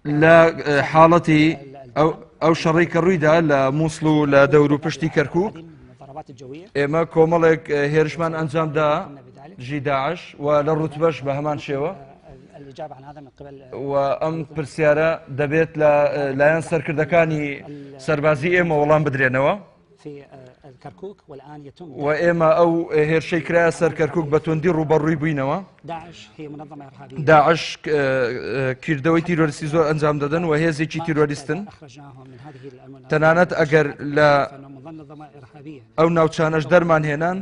لە حاڵەتی ئەو شەڕەی کە ڕوویدا لە مووسڵ و لە دەور و پشتی کەرکک ئێمە کۆمەڵێک هێرشمان ئەنجامدا دژی داعش و لە ڕوتبەش بە هەمان شێوە و ئەم پرسیارە دەبێت لە لایەن سەرکردەکانی سەربازی ئێمە وەڵام بدرێنەوە. و ئێمە ئەو هێرشەی کرایە سەر کەرکک بە توندی ڕووبەڕووی بووینەوە. داعش کردەوەی تیرۆریستی زۆر ئەنجام دەدەن و هێزێکی تیرۆریستن تەنانەت ئەگەر لە ئەو ناوچانەش دەرمان هێنان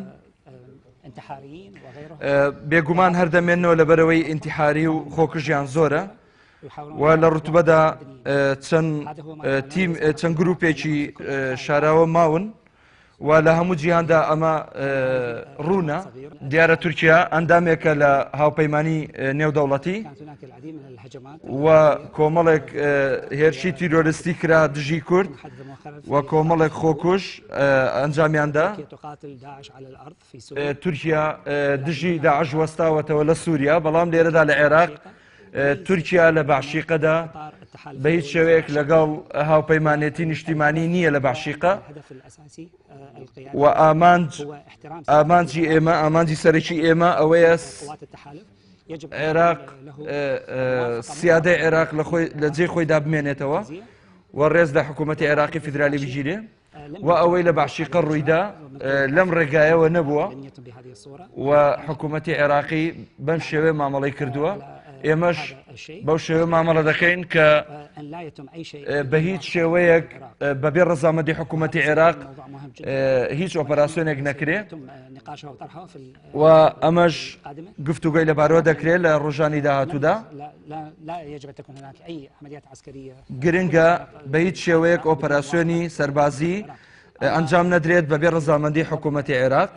بێگومان هەردەمێنەوە لەبەرەوەی ئینتیحاری و خۆکوژیان زۆرە. و لە ڕوتبەدا چەند تیم چەند گروپێکی شاراوە ماون و لە هەموو جیهاندا ئەمە ڕوونە. دیارە تورکیا ئەندامێکە لە هاوپەیمانی نێودەوڵەتی و کۆمەڵێک هێرشی تیرۆریستی کرا دژی کورد و کۆمەڵێک خۆکوژ ئەنجامیاندا. تورکیا دژی داعش وەستاوەتەوە لە سووریا، بەڵام لێرەدا لە عێراق تورکیا لە بەعشیقەدا بە هیچ شێوەیەک لەگەڵ هاوپەیمانێتی نیشتیمانی نییە لە بەعشیقە و ئامانج ئامانجی ئێمە ئامانجی سەرەکی ئێمە ئەوەیە عێراق سیادەی عێراق لە خۆی لە جێ خۆیدا بمێنێتەوە و ڕێز لە حکوومەتی عێراقی فیدرالی بگیرێ. و ئەوەی لە بەعشیقە ڕوویدا لەم ڕێگایەوە نەبووە و حکوومەتی عێراقی بەم شێوەیە مامەڵەی کردووە ئێمەش بەو شێوە مامەڵە دەکەین کە بە هیچ شێوەیەک بەبێ ڕەزامەندی حکوومەتی عێراق هیچ ئۆپەراسیۆنێک نەکرێ و ئەمەش گفتوگۆی لەبارەوە دەکرێت لە ڕۆژانی داهاتوودا. گرنگە بە هیچ شێوەیەک ئۆپەراسیۆنی سەربازی ئەنجام نەدرێت بەبێ ڕەزامەندی حکوومەتی عێراق.